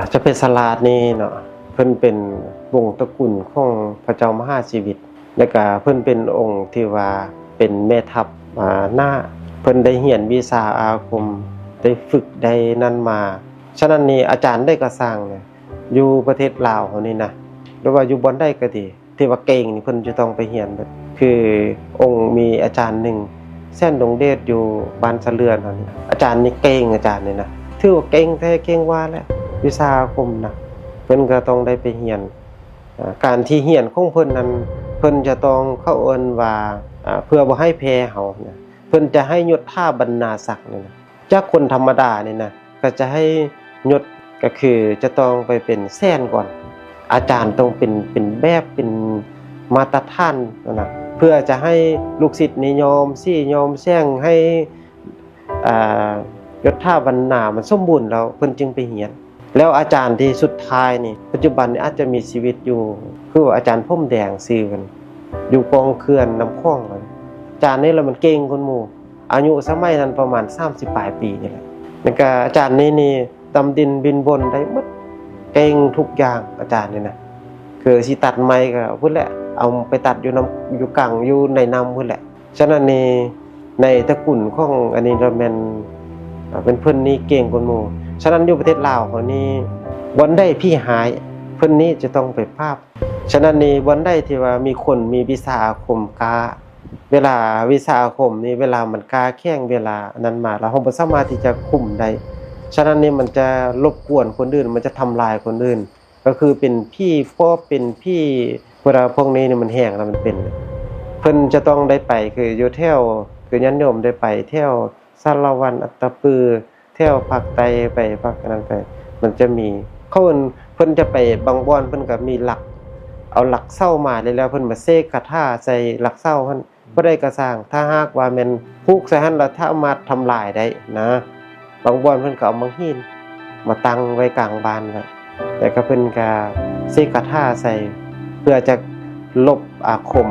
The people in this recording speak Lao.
ເຈົ້າເພັດສະຫຼາດນີ້ເນາະ ເພິ່ນເປັນວົງຕະກຸນຂອງພະເຈົ້າມະຫາຊີວິດ ແລ້ວກະເພິ່ນເປັນອົງທີ່ວ່າເປັນແມ່ທັບ ອາ ໜ້າ ເພິ່ນໄດ້ຮຽນວິຊາອາຄົມ ໄດ້ຝຶກໄດ້ນັ້ນມາ. ສະນັ້ນນີ້ ອາຈານໃດກໍຊ່າງນະ ຢູ່ປະເທດລາວເຮົານີ້ນະ ຫຼືວ່າຢູ່ບ່ອນໃດກໍດີ ທີ່ວ່າເກັ່ງນີ້ ເພິ່ນຈະຕ້ອງໄປຮຽນເບິດ. ຄືອົງມີອາຈານໜຶ່ງ ແສນດົງເດດ ຢູ່ບ້ານສະເລື່ອນເຮົານີ້ ອາຈານນີ້ເກັ່ງ ອາຈານນີ້ນະ ຖືວ່າເກັ່ງແທ້ເກັ່ງວ່າແຫຼະ ວິຊາອາຄົມນະ ເພິ່ນກໍຕ້ອງໄດ້ໄປຮຽນ. ອາ ການທີ່ຮຽນຂອງເພິ່ນນັ້ນ ເພິ່ນຈະຕ້ອງ ເຂົາເອີ້ນວ່າ ອາ ເພື່ອບໍ່ໃຫ້ແພ້ເຮົານະ ເພິ່ນຈະໃຫ້ຍົດຖາບັນນາສັກນີ້ນະ ຈາກຄົນທຳມະດານີ້ນະ ກໍຈະໃຫ້ຍົດ ກໍຄືຈະຕ້ອງໄປເປັນແສນກ່ອນ. ອາຈານຕ້ອງເປັນ ເປັນແບບ ເປັນມາດຕະຖານນະ ເພື່ອຈະໃຫ້ລູກສິດນີ້ຍອມສີຍອມແສງ ໃຫ້ ອາ ຍົດຖາບັນນາມັນສົມບູນແລ້ວ ເພິ່ນຈຶ່ງໄປຮຽນ. ແລ້ວອາຈານທີ່ສຸດທ້າຍນີ້ ປັດຈຸບັນນີ້ອາດຈະມີຊີວິດຢູ່ ຄືວ່າອາຈານຜົມແດງ ຊື່ເພິ່ນ ຢູ່ກອງເຂື່ອນນ້ຳຂອງ. ອາຈານນີ້ລະມັນເກັ່ງກວ່າໝູ່ ອາຍຸສະໄໝນັ້ນປະມານສາມສິບປາຍປີນີ້ແຫຼະ. ແລ້ວກະອາຈານນີ້ນີ້ ດຳດິນບິນບົນໄດ້ໝົດ ເກັ່ງທຸກຢ່າງ ອາຈານນີ້ນະ. ຄືຊິຕັດໄມ້ກໍພຸ້ນແຫຼະ ເອົາໄປຕັດຢູ່ນ້ຳ ຢູ່ກັງ ຢູ່ໃນນ້ຳພຸ້ນແຫຼະ. ສະນັ້ນນີ້ ໃນຕະກຸນຂອງອັນນີ້ລະແມ່ນ ອາ ເປັນເພິ່ນນີ້ເກັ່ງກວ່າໝູ່. ສະນັ້ນຢູ່ປະເທດລາວເຮົານີ້ ບ່ອນໃດຜີຮ້າຍ ເພິ່ນນີ້ຈະຕ້ອງໄປປາບ. ສະນັ້ນນີ້ ບ່ອນໃດທີ່ວ່າມີຄົນມີວິຊາອາຄົມກ້າ ເວລາວິຊາອາຄົມນີ້ ເວລາມັນກ້າແຂງ ເວລາອັນນັ້ນມາແລ້ວ ເຮົາບໍ່ສາມາດທີ່ຈະຄຸມໄດ້. ສະນັ້ນນີ້ ມັນຈະລົບກວນຄົນອື່ນ ມັນຈະທຳລາຍຄົນອື່ນ ກໍຄືເປັນຜີປອບ ເປັນຜີ ເວລາພວກນີ້ນີ້ມັນແຮງແລ້ວມັນເປັນ ເພິ່ນຈະຕ້ອງໄດ້ໄປ ຄືຢູ່ແຖວ ຄືຍາດໂຍມໄດ້ໄປແຖວສາລະວັນ ອັດຕະປື ແຖວພາກໃຕ້ໄປ ພາກອັນນັ້ນໄປ ມັນຈະມີ ເຂົາເອີ້ນ ເພິ່ນຈະໄປບາງບ່ອນ ເພິ່ນກໍມີຫຼັກ ເອົາຫຼັກເສົາມາແລ້ວ ເພິ່ນມາເສກຄາຖາໃສ່ຫຼັກເສົາຫັ້ນ. ຜູ້ໃດກໍຊ່າງ ຖ້າຫາກວ່າແມ່ນຜູກໃສ່ຫັ້ນແລ້ວ ສາມາດທຳລາຍໄດ້ນະ. ບາງບ່ອນເພິ່ນກໍເອົາໝາກຫີນມາຕັ້ງໄວ້ກາງບ້ານແລ້ວ ແລ້ວກໍເພິ່ນກໍເສກຄາຖາໃສ່ ເພື່ອຈະລົບອາຄົມ